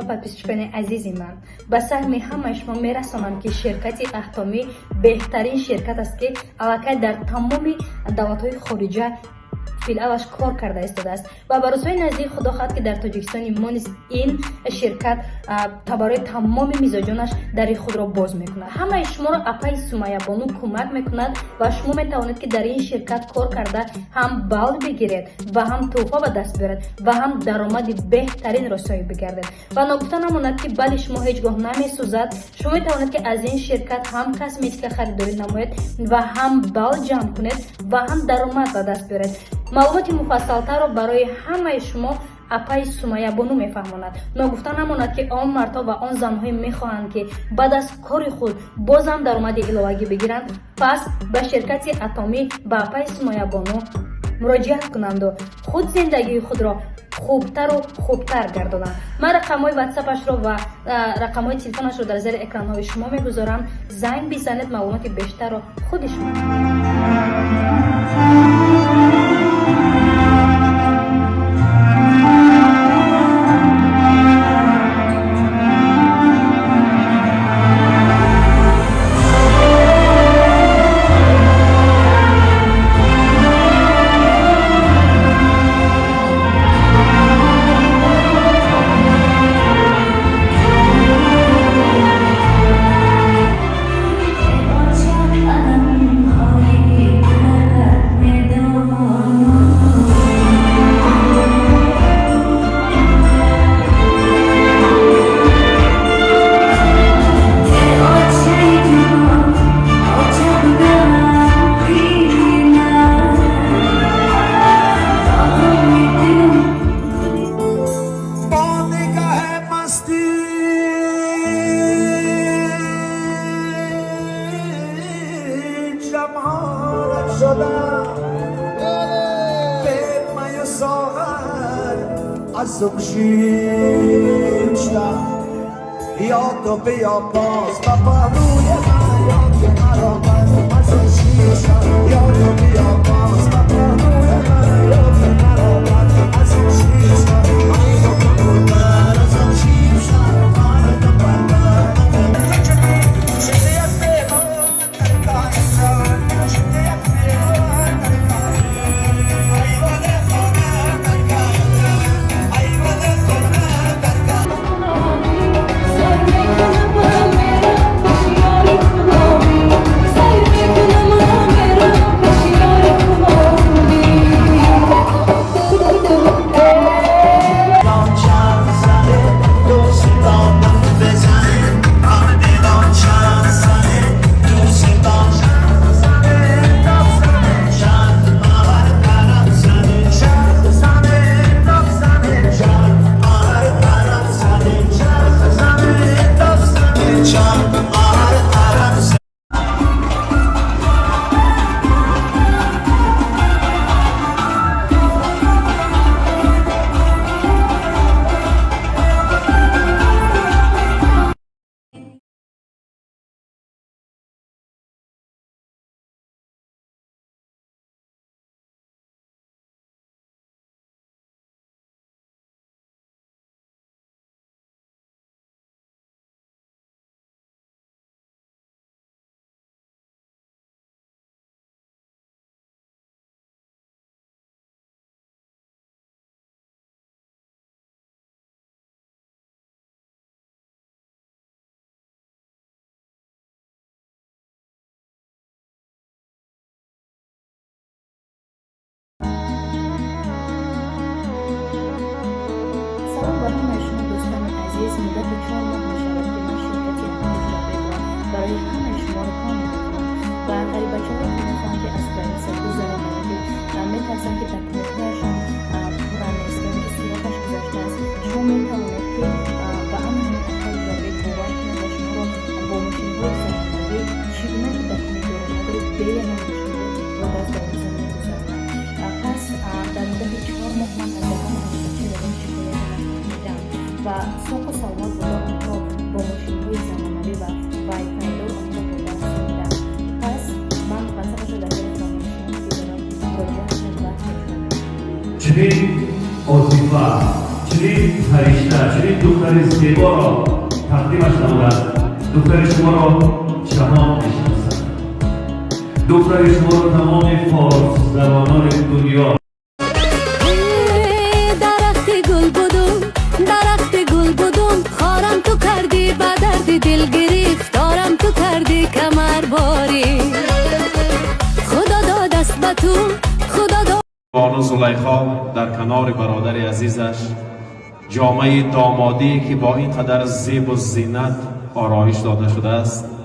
Подписчикони азизи ман, ба саҳми ҳамаи шумо мерасонам, ки ширкати Атомӣ беҳтарин ширкат аст, ки аллакай дар тамоми давлатҳои хориҷа филиалаш кор карда истодааст ва ба рӯзҳои наздик, худо хоҳад, ки дар Тоҷикистони мо низ ин ширкат барои тамоми мизоҷонаш дари худро боз мекунад. Ҳамаи шуморо апаи Сумайябону кӯмак мекунад ва шумо метавонед, ки дар ин ширкат кор карда, ҳам балл бигиред ва ҳам тӯҳфа ба даст биёред ва ҳам даромади беҳтаринро соҳиб бигардед. Ва ногуфта намонад, ки балли шумо ҳеҷ гоҳ намесӯзад. Шумо метавонед, ки аз ин ширкат ҳам косметика харидорӣ намоед ва ҳам балл ҷамъ кунед ва ҳам даромад ба даст биёред. Маълумоти муфассалтарро барои ҳамаи шумо апаи Сумайябону мефаҳмонад. Ногуфта намонад, ки он мардҳо ва он занҳое мехоҳанд, ки баъд аз кори худ бозам даромади иловагӣ бигиранд, пас ба ширкати Атомӣ, ба апаи Сумайябону муроҷиат кунанду худ зиндагии худро хубтару хубтар гардонанд. Ман рақамҳои ватсапашро ва рақамҳои телефонашро дар зери экранҳои шумо мегузорам. Занг бизанед, маълумоти бештарро худи шумо. با نگه مستی جمالت شدم به می و ساغر از شیشتم. یا تو بیا باز به پهلوی من، یا که مرا از شیشم. یا تو بیا باز به پهلوی من، یا که مرا از شیشم. ای تو کبوتر از شیشم. Салом ба ҳамаи шумо, дӯстони азиз. Муддати 4 моҳ мешавад, ки ман ширкати Атоми Ҷурабекро барои ҳамаи шумо реклама мекунам ва ғарибачаҳое, ки мехоҳанд, ки аз граница гузаранд, ки метарсанд, ки документҳояшон пурра нест ё ки срокаш гузаштааст, шумо метавонед, ки ба ана ҳамин апаи Ҷурабек бовар кунед ва шуморо бо мошинҳои замонавӣ, чӣ гуна ки документ доред, надоред, бе ягон мушкилӣ бо даст граница мегузаронад. Пас дар муддати 4 моҳ ман аз ягон ғарибача ягон шикояте нашунидам ва соқу саломат буда онҳо бо мошинҳои замонавӣ ва вайфайдор онҳоро бурда расонидам. Пас ман ватсапашро дар зери экранҳои шумо мегузорам, муроҷиат кунед ва Чунин отифа. Чунин фаришта, чунин духтари зеборо тақдимаш намудааст. Духтари шуморо ҷаҳон мешиносад, духтари шуморо тамоми форсзабонони дунё. Дарахти гул будум, дарахти гул будум, хорам ту кардӣ, ба дарди дил гирифторам ту кардӣ, камарборӣ худо додаст ба ту, худо дод. Бону Зулайхо дар канори бародари азизаш ҷомаи домодӣ, ки бо ин қадар зебу зинат ороиш дода шудааст.